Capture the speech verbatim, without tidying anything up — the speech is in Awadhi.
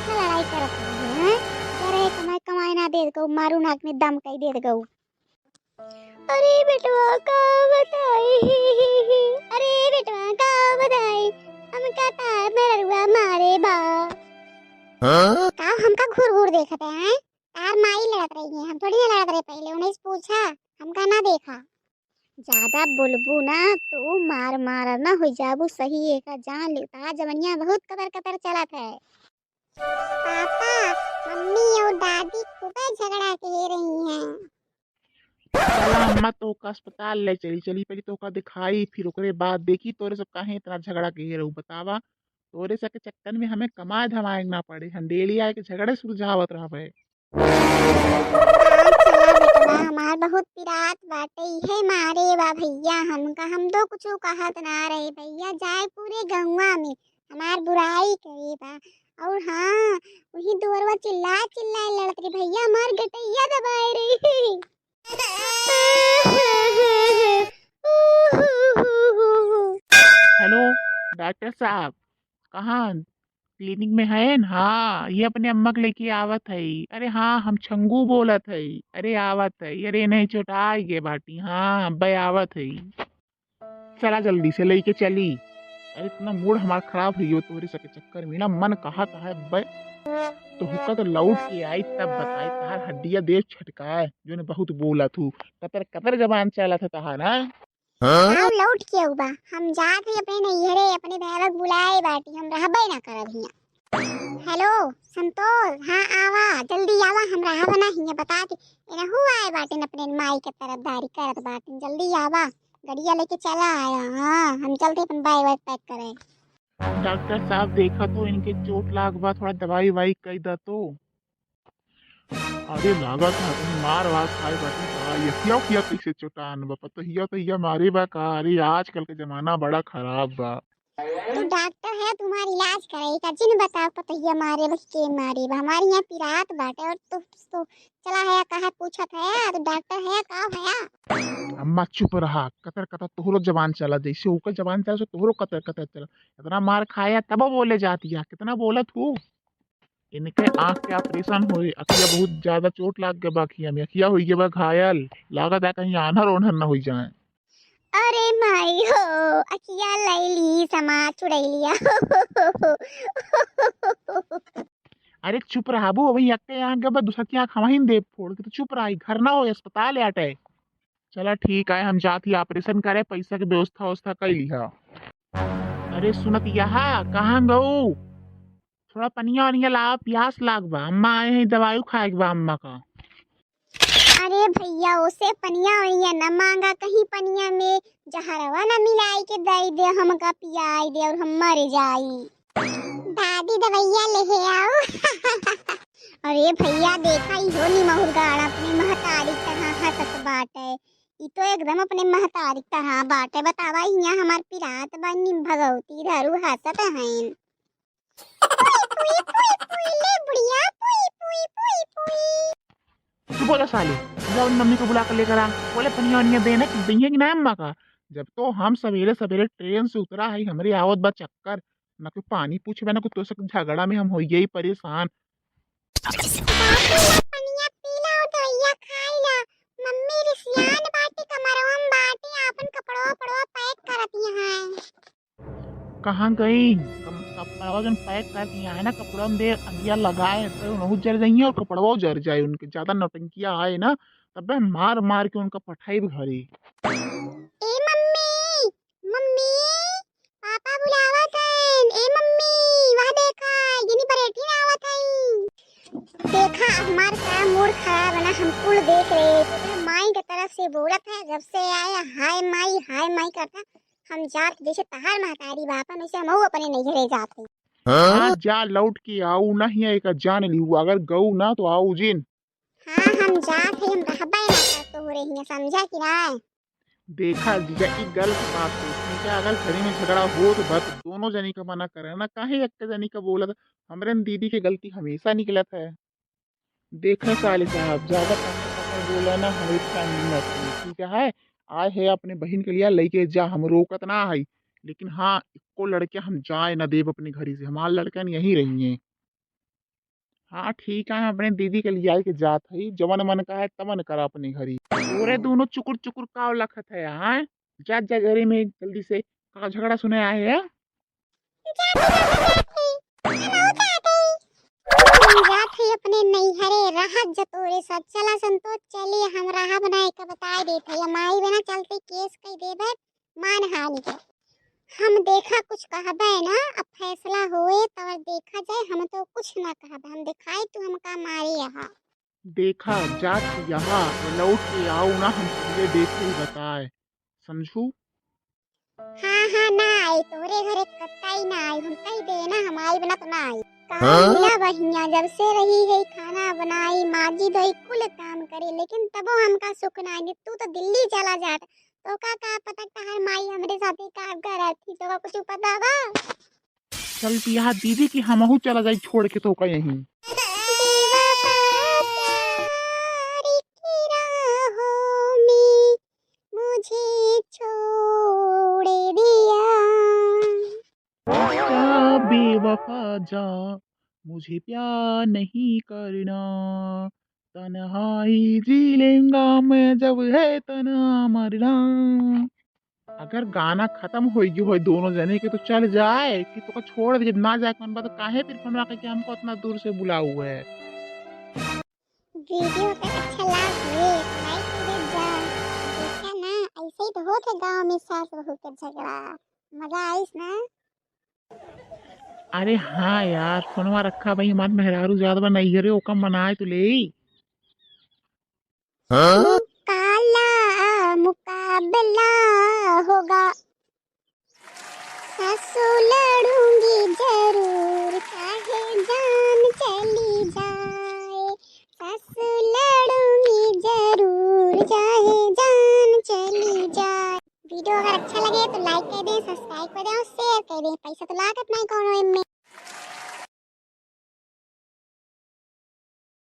का लड़ाई करत रही है, हैं? कह रहे कमाई, कमाई ना देत गऊ, मारू नाक में दम कई देत गऊ। अरे बेटवा का बताई, अरे बेटवा का बताई, हमका तार मेहरुआ मारे बा। हाँ? का हमका घूर घूर देखत है, हैं? तार माई लड़त रही है, हम थोड़ी ना लड़त रहे पहले, उन्हें से पूछा, हमका ना देखा। ज्यादा बोलबू ना तो मार मार ना हो जाबू सही, एका जान ले, तार जवनिया बहुत कतर कतर चलत है। पापा, मम्मी और दादी खूबे झगड़ा के रही हैं। चला अम्मा, तोहका अस्पताल ले चली, चली पहले तोहका दिखाई, फिर ओकरे बाद देखी तोरे सब काहे इतना झगड़ा के रहू। बतावा, तोरे सब के चक्कर में हमें कमाए धमाए ना पड़े, हम डेली आए के झगड़े सुलझावत रहबे। हाँ, चला बेटवा, हमार बहुत पिरात बाटे, इहे मारे बा भैया हमका, हम तो कुछ कहत ना रहे भैया, जाए पूरे गौवा में हमार बुराई करे बा। और हाँ, वही दुअरवा चिल्ला चिल्ला लड़त रही भैया, हमार गटैया दबाए रही। हेलो डॉक्टर साहब, कहाँ क्लिनिक में है न? हाँ, ये अपने अम्मा के लेके आवत है। अरे हाँ, हम छंगू बोलत है। अरे आवत है, अरे नहीं चोटा गए बाटी। हाँ, अब्बे आवत है। चला जल्दी से लेके चली। अरे इतना मूड हमार खराब हुई हो तोहरे सबके चक्कर में ना, मन कहत है अब्बे तोहका तो लौट के आई तब बताई, तहार हड्डिया देव छटकाए, जो ने बहुत बोलत हूँ, कतर कतर जबान चलत है तहार ना। हाँ? आओ लौट के आऊ बा, हम जात ही अपने नैहरे, अपने भैया के बुलाए बाटी, हम रहबे ना करब हियाँ। हेलो संतोष, हाँ आवा, जल्दी आवा, हम रहब ना हियाँ, बता के एनहू आए बाटे अपने माई के तरफदारी करत बाटे, जल्दी आवा, गड़िया लेके चला आया। हाँ, हम चलते अपन बैग वैग पैक करे। डॉक्टर साहब, देखा तो इनके चोट लाग बा, थोड़ा दवाई वाई कई दा तो। अरे लागत है कहीं मार वार खाए बाटी का, ये अखिया उखिया कैसे चोटान बा, पतोहिया तहिया मारे बा का? अरे आजकल के जमाना बड़ा खराब बा। तू डॉक्टर है, तुम्हार इलाज करे का, जिन बताओ पतोहिया मारे बा कि के मारे बा, हमारे यहाँ पिरात बाटे और तू, तू चला है कहा पूछत है, तू डॉक्टर है का है? अम्मा चुप रहा, कतर कतर तोहरो जबान चला, जैसे ओकर जबान चला से तोहरो कतर कतर चला। इतना मार खाया तब बोले जाती है, कितना बोलत हूँ। इनके आँख के ऑपरेशन होई, अखिया बहुत ज्यादा चोट लाग गए बा अखिया में, अखिया होई गए बा घायल, लागत है कहीं आन्हर ओन्हर न होई जाए। अरे माई हो, अखिया लैली समा छुड़ैलिया। अरे चुप रहाबू, अभी अक्के आँख गए बा, दूसरा की आँख हमहिन देब फोड़ के, तो चुप रहा, घर ना हो अस्पताल आटे। चला ठीक है, हम जात ही ऑपरेशन करे, पैसा के व्यवस्था व्यवस्था कर लिहा। अरे सुनत यहाँ कहाँ गऊ? थोड़ा पनिया वनिया लावा, प्यास लाग बा। अम्मा आए हैं, दवाई खाए के बा अम्मा का। अरे भैया, ओसे पनिया वनिया न मांगा, कहीं पनिया में जहरवा न मिलाई के दई दे, हमका पियाई दे और हम मर जाई। दादी दवैया लेहे आओ। अरे भैया, देखा इहो निमहुर गाड़ अपने महतारी तरह हंसत बाटे। ई तो एकदम अपने महतारी तरह बाटे। बतावा, हियां हमार पिरात बा, निम भगवती धरू हंसत हईन। पुई, पुई, पुई, पुई, ले बुढ़िया, पुई, पुई, पुई, पुई। चुप हो जा साले, जा अपनी मम्मी को बुला कर लेकर आ। बोले पनिया वनिया देना कि दइया कि ना अम्मा का। जब तो हम सवेरे सवेरे ट्रेन से उतरा है, हमरे आवत बा चक्कर, ना कोई पानी पूछे बा, ना कोई तोसे झगड़ा में हम होइए ही परेशान। बाबू, पनिया पी ला और दवाइया खाई ला। मम्मी रिसियान बाटी, कमरवा में बाटी, आपन कपड़वा उपड़वा पैक करत यहाँ। कहाँ गई? कम-, कपड़वा जौन पैक कर दिया है ना, कपड़वा में दे, अगिया लगाए, तो उनहू जर जाइए और कपड़वा जर जाए उनके। ज्यादा नौटंकिया आए ना, तबे मार मार के उनका पठाई घरे। ए मम्मी, मम्मी, पापा बुलावत हैं। ए मम्मी, वह देखा, गिनी परेठी ना आवत हैं। देखा, हमार का मूड खराब है ना, हम कुल देख रहे। तो माई के तरफ से बोलत है, जब से आया, "हाय माई, हाय माई" करता। हम जात जैसे तहार महतारी बापन, वैसे हमहू अपने नैहरे जात हई। हाँ, जा लौट के आऊ, नहीं एक जान लिहू, अगर गऊ ना तो आऊ जिन। हाँ, हम जात हई, हम रहबे ना करत तोहरे हियां, समझा कि ना? देखा जीजा, ई गलत बात है, ठीक है? अगर घरे में झगड़ा होत बा तो दोनों जनी का मना करे ना, काहे एक जनी का बोलत? हमरे न दीदी के गलती हमेशा निकलत है। देखा साले साहब, ज्यादा पकड़ पकड़ बोला ना, हमरे फैमिली में अपने, ठीक है? आए है अपने बहिन के लिए लेके जा, हम रोकत ना है, लेकिन हाँ, एको लड़के हम जाए ना देब अपने घरी से, हमार लड़कन यहीं रही हैं। हाँ ठीक है, हम अपने दीदी के लियाई के जात हई, जवन मन का है तवन करा अपने घरी। तोरे दोनों चुकुर चुकुर का लखत है, हाँ? जा जा घरे में जल्दी से, का झगड़ा सुने आए है? हम जात हई अपने नैहरे, रहत जा तोरे साथ। चला संतोष, चली, हम राह बनाए के बताए देत हई, माई बिना चलते केस कई देबे मानहानि के। हम देखा कुछ कहबे ना, अब फैसला होए तब देखा जाए, हम तो कुछ ना कहबे, हम दिखाई तू हमका मारे यहाँ। देखा जात यहाँ, लौट के आओ ना, हम तुझे देखे ही बताए, समझू? हाँ हाँ, ना आई, तोहरे घरे कत्ताई ना आई, हम कही दे ना, हम आई बना तो ना आई। का हाँ? मिला बहिनिया, जब से रही है खाना बनाई, माजी धोई, कुल काम करे, लेकिन तबो हमका सुख ना आई। तू तो दिल्ली चला जात, तो का, का पता तहार माई हमरे साथे का करत थी, तो का कुछ पता बा? चल पिया दीदी कि हमहू चला जाई छोड़ के तो का यहीं। बेवफा प्यार की राहों में मुझे छोड़ दिया। जा बेवफा जा, मुझे प्यार नहीं करना, तन्हाई जी लेंगा मैं, जब है तन्हा मरना। अगर गाना खत्म हो गयो हो दोनों जने के तो चल जाए कि तोका छोड़ दे, जब ना जाए के मन बा तो काहे फिर फोनवा करके हमको इतना दूर से बुलाऊ है। वीडियो अगर अच्छा लाग होए तो लाइक कर दे जा। देखा ना, ऐसे ही तो होत है गाँव में सास बहू के झगड़ा। मजा आइस ना? अरे हाँ यार, फोनवा रखा भाई, हमार मेहरारू जात बा नैहरे, ओका मनाए तो ले। हाँ? काला मुकाबला होगा। सासू लड़ूंगी जरूर, चाहे जान चली जाए। सासू लड़ूंगी जरूर, चाहे जान चली जाए। वीडियो अगर अच्छा लगे तो लाइक कर दें, सब्सक्राइब कर दें और शेयर कर दें। पैसा तो लागत नहीं कौनो एमे।